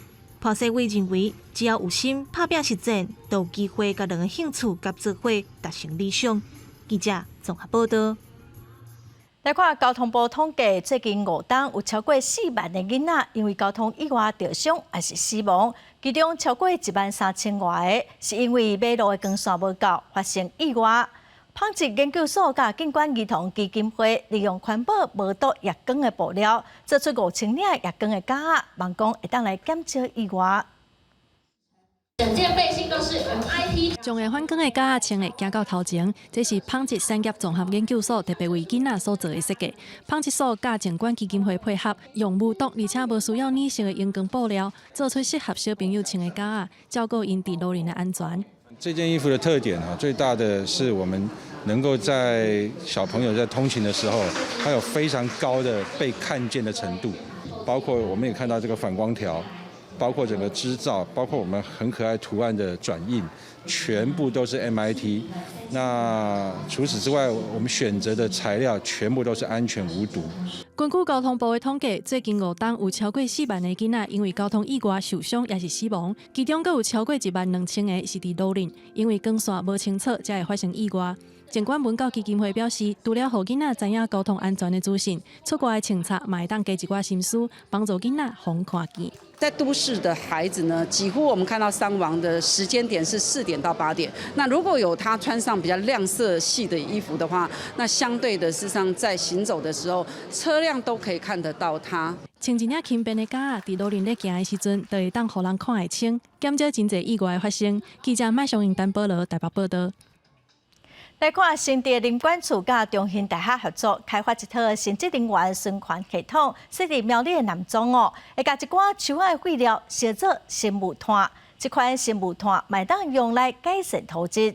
潘世偉認為，只要有心拍拚實踐，就有機會共兩个興趣佮做伙達成理想。記者綜合報道。來看交通部統計，最近5冬有超過4萬个囡仔因為交通意外著傷抑是死亡，其中超過1萬3千外个是因為馬路的光線無夠發生意外。紡織研究所佮警管兒童基金會利用環保無毒夜光的布料，做出5000領夜光的夾仔，望講會當來減少意外。整件背心都是 MIT。將會反光的夾仔穿會行到頭前，這是紡織產業綜合研究所特別為囡仔所做的設計。紡織所佮靜管基金會配合，用無毒而且無需要染色的熒光布料，做出適合小朋友穿的夾仔，照顧𪜶佇路面的安全。這件衣服的特點啊，最大的是我們能夠在小朋友在通勤的時候，它有非常高的被看見的程度，包括我們也看到這個反光條。包括整個織造，包括我們很可愛圖案的轉印，全部都是 MIT。那除此之外，我們選擇的材料全部都是安全無毒。根據交通部的統計，最近5冬有超過4萬个囡仔因為交通意外受傷，抑是死亡，其中閣有超過1萬2千个是佇路面，因為光線無清楚，才會發生意外。靜管文教基金會表示，除了予囡仔知影交通安全的資訊，出外的穿插嘛會當加一寡心思，幫助囡仔防看見。在都市的孩子呢，幾乎我們看到傷亡的時間點是4點到8點。那如果有他穿上比較亮色系的衣服的話，那相對的，事實上在行走的時候，車輛都可以看得到他。穿一領輕便的夾仔，佇路面咧行的時陣，就會當予人看會清，減少真濟意外的發生。記者麥松英、丹保羅台北報道。來看新竹林管處佮中興大學合作開發一套生質能源循環系統，設佇苗栗的南莊哦，會共一寡樹仔的廢料燒做生物炭，這款生物炭嘛會當用來改善土質。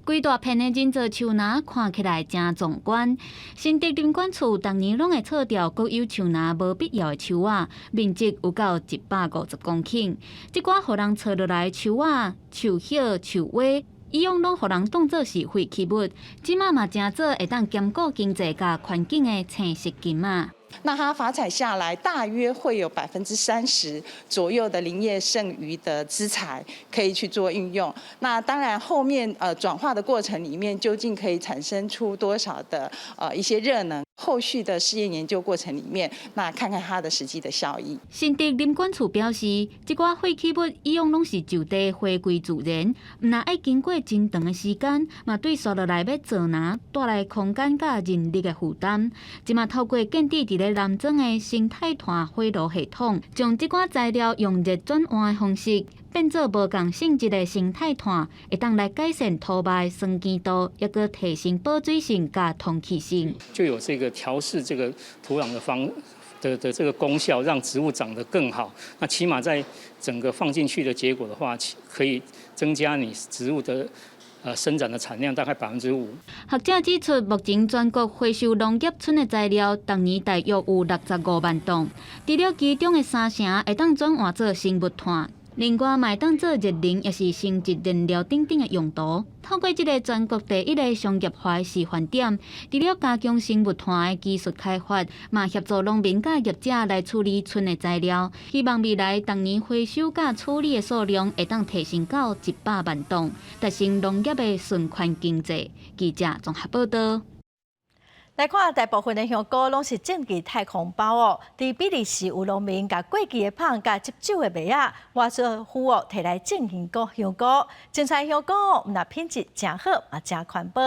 規大片的人造樹林看起來誠壯觀。新竹林管處逐年攏會鋤掉國有樹林無必要的樹仔，面積有夠150公頃。這寡予人鋤落來樹仔、樹葉、樹尾，以往攏予人當做是廢棄物，這馬嘛成做會當兼顧經濟佮環境的青色金仔。那它伐採下來，大約會有30%左右的林業剩餘的資材可以去做運用。那當然後面轉化的過程裡面，究竟可以產生出多少的一些熱能？後續的試驗研究過程裡面，那看看它的實際的效益。新竹林管處表示，這寡廢棄物以往攏是就地回歸自然，毋但愛經過真長的時間，嘛對紲落來欲造林帶來空間佮人力的負擔。這馬透過建置佇咧南莊的生態炭火爐系統，將這寡材料用熱轉換的方式，變做無仝性質的生態炭，會當來改善土壤的酸鹼度，抑閣提升保水性佮通氣性。就有這個調適這個土壤的方的的這個功效，讓植物長得更好。那起碼在整個放進去的結果的話，可以增加你植物的生長的產量大概5%。學者指出，目前全國回收農業村的材料，逐年大約有65萬噸。除了其中的三成會當轉換做生物炭，另外嘛會當做熱能，抑是生質燃料等等的用途。透過這个全國第一个商業化的示範點，除了加強生物炭的技術開發，嘛協助農民佮業者來處理賰的材料，希望未來逐年回收佮處理的數量會當提升到100萬噸，達成農業的循環經濟。記者綜合報道。來看大部分的香菇攏是種佇太空包哦。佇比利時有農民共過期的麭佮執酒的麥仔，挖做糞哦，提來種香菇。香菇種出來香菇毋但品質誠好，嘛誠環保。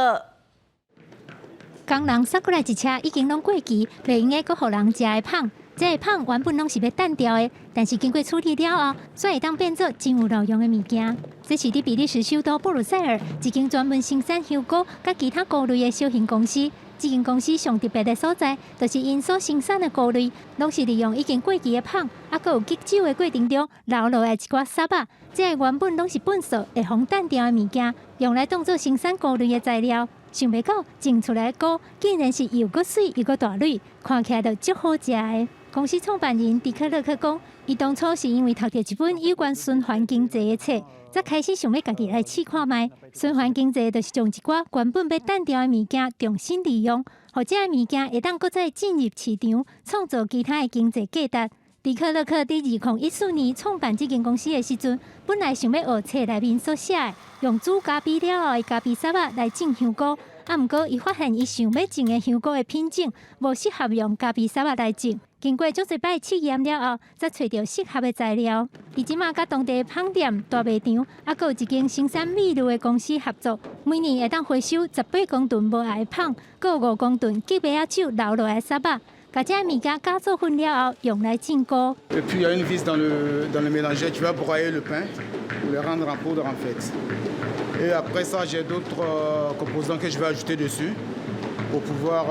工人捒過來一車已經攏過期，袂用的閣予人食的麭。這个麭原本攏是欲擲掉的，但是經過處理了後，煞會當變做真有路用的物件。這是佇比利時首都布魯塞爾一間專門生產香菇佮其他菇類的小型公司。這間公司上特別的所在，就是𪜶所生產的菇類，攏是利用已經過期的麭，猶閣有激酒的過程中留落來一寡捒仔。這个原本攏是糞埽會予擲掉的物件，用來當做生產菇類的材料。想袂到種出來的菇，竟然是又閣媠又閣大蕊，看起來就足好食的。公司創辦人迪克勒克講，伊當初是因為讀著一本有關循環經濟的冊，才開始想欲家己來試看覓。循環經濟就是將一寡原本欲擲掉的物件重新利用，予這个物件會當閣再進入市場，創造其他的經濟價值。迪克勒克佇2014年創辦這間公司的時陣，本來想欲學冊內面所寫的，用煮咖啡了後的咖啡捒仔來種香菇。啊，毋過伊發現伊想欲種的香菇的品種無適合用咖啡捒仔來種。經過足濟擺試驗了後，才揣著適合的材料。伊這馬佮當地麭店、大賣場，猶閣有一間生產米露的公司合作，每年會當回收18公噸無愛的麭，閣有5公噸激麥仔酒留落來的捒仔。共這物件加做粉了後，用來種菇。 Et puis il y a une vis dans le mélangeur qui va broyer le pain pour le rendre en poudre en fait. Et après ça, j'ai d'autres composants que je vais ajouter dessus pour pouvoir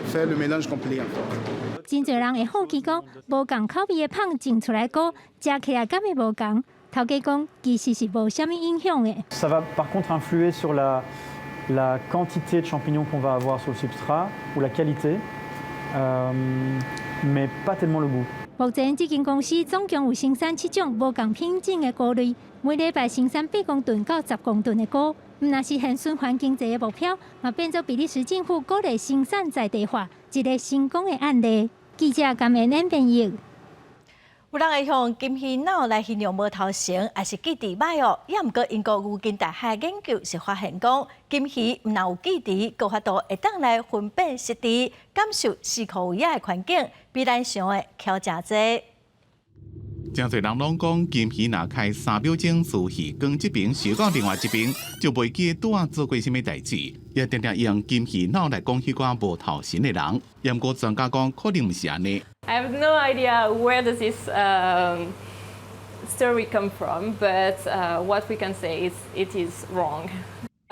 faire le mélange complet en fait. 真濟人會好奇講，無仝口味的麭種出來菇，食起來敢會無仝？頭家講，其實是無啥物影響的。 Ça va par contre influer sur la quantité de champignons qu'on va avoir sur le substrat ou la qualité, mais pas tellement le goût. 目前這間公司總共有生產七種無仝品種的菇類，每禮拜生產8公噸到10公噸的菇。毋但實現循環經濟的目標，嘛變做比利時政府鼓勵生產在地化一个成功的案例。記者甘妍妍編譯。有人會用金魚腦來形容無頭神，抑是記憶䆀哦。也毋過英國牛津大學研究是發現講，金魚毋但有記憶，閣有法度會當來分辨實地，感受四箍圍仔的環境，比咱想的巧誠濟。誠濟人攏講金魚若開3秒鐘自魚缸這爿游到另外一爿，就袂記得拄仔做過啥物代誌，也定定用金魚腦來講彼寡無頭神的人。毋過專家講，可能毋是按呢。 I have no idea where does this story come from, but what we can say is it is wrong.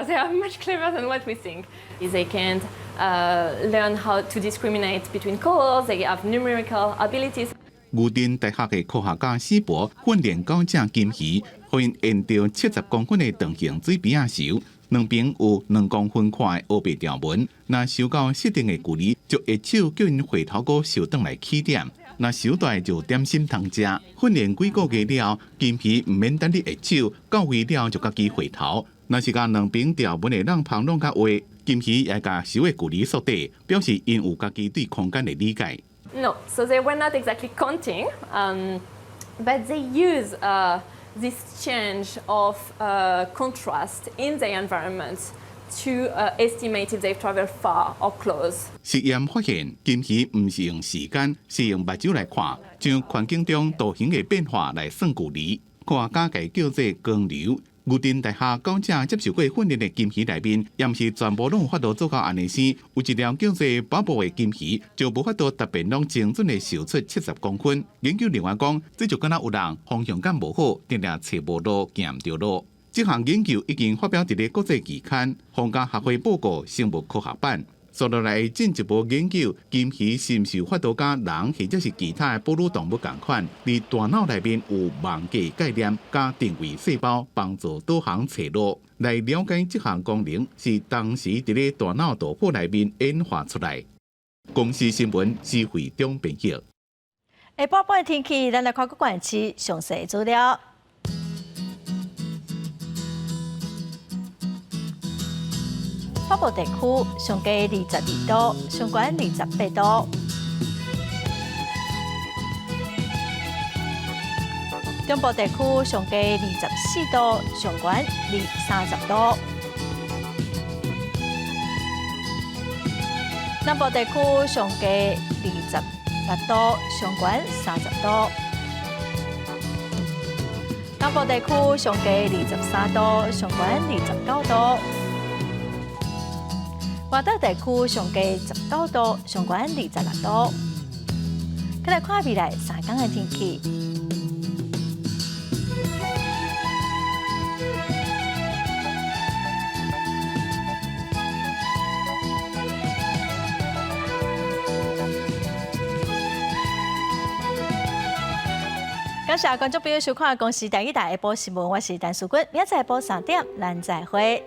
They are much cleverer than what we think. They can learn how to discriminate between colors. They have numerical abilities. 牛津大學的科學家史博訓練九隻金魚，予𪜶沿著70公分的長形水邊仔游，兩邊有2公分寬的烏白條紋。若游到設定的距離，就會手叫𪜶回頭閣游轉來起點。若游蹛就點心通食。訓練幾個月了後，金魚毋免等你下手，到位了就家己回頭。若是共兩邊條紋的浪芳攏較畫，金魚也共游的距離縮短，表示𪜶有家己對空間的理解。 No, so they were not exactly counting, but they use this change of contrast in the environment to estimate if they've traveled far or close. 實驗發現，金魚毋是用時間，是用目睭來看，將環境中圖形的變化來算距離。科學家共叫做光流。牛津大學九隻接受過訓練的金魚內面，也毋是全部攏有法度做到按呢生。有一條叫做寶寶的金魚，就無法度特別攏精準的游出70公分。研究人員講，這就敢若有人方向感無好，定定揣無路，行毋著路。這項研究已經發表佇咧國際期刊《皇家學會報告生物科學版》。紲落來會進一步研究金魚是毋是有法度佮人或者是其他的哺乳動物仝款，佇大腦內面有網格概念佮定位細胞，幫助導航揣路。來了解這項功能是當時佇咧大腦圖譜內面演化出來。公視新聞施惠中編譯。下晡半天氣，咱來看各縣市詳細資料。北部地區上低22度，上懸28度。中部地區上低24度，上懸30度。南部地區上低28度，上懸30度。東部地區上低23度，上懸29度。外島地區上低19度，上懸26度。再來看未來3天的天氣。感謝觀眾朋友收看《公視第一台下晡新聞》，我是陳淑君，明仔載下晡3點，咱再會。